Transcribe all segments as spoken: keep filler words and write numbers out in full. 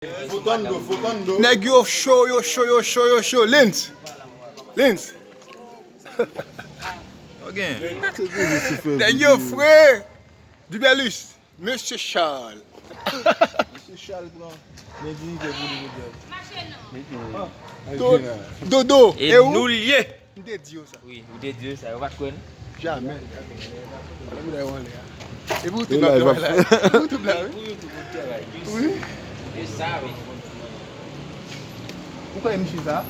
Nèg yo cho, yo cho, yo cho, yo cho. Lens. Lens. Ok. Nèg yo fre. Dubelus. Mesye Charles. Mesye Charles pran. Men dirije pou li jodi a. Do- Dodo. E E ou? Nou l ye. M te di yo sa. Wi, ou te di yo sa, yo pa t kwè n. Jamè. Alò, m lè w anlè a. E pou YouTube la, travay la. E pou YouTube la, wi. Wi. E sa, wi. Ou kwè misye sa?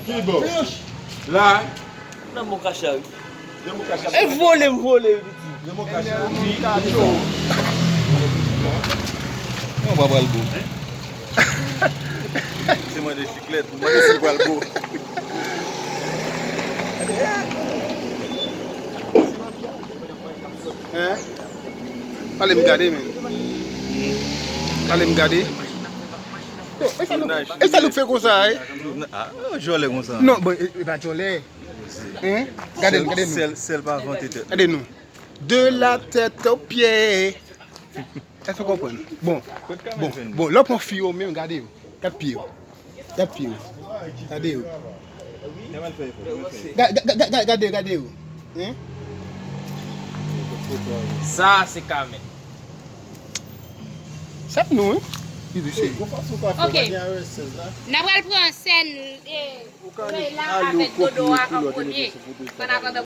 Ki bò? La. Nan bon kacha wi. Yon mou kacha. E vole m vole wi piti. Yon mou kacha. Mwen pa pral bo. Se mande chiklèt, mwen se pral bo. Hein? Pale m gade men. Pale m gade. E sa nou, e sa nou fè konsa, eh? Ah, jòlè konsa. Non, bon, e e pa jòlè. Hein? Gade nou, gade nou. Sèl, sèl pa vante tèt. Gade nou. De la tête aux pieds. Èske w konprann? Bon, bon, bon, lè w pran fi yo menm, gade yo. Gad pye yo. Gad pye yo. Gade yo. Ga- ga- ga- ga- Gade yo, gade yo. Hein? Sa se Carmen. Sa nou, hein? Li di se. Ok. N ap pral pran sèn e Reyla avèk Dodo a an premye. Pandan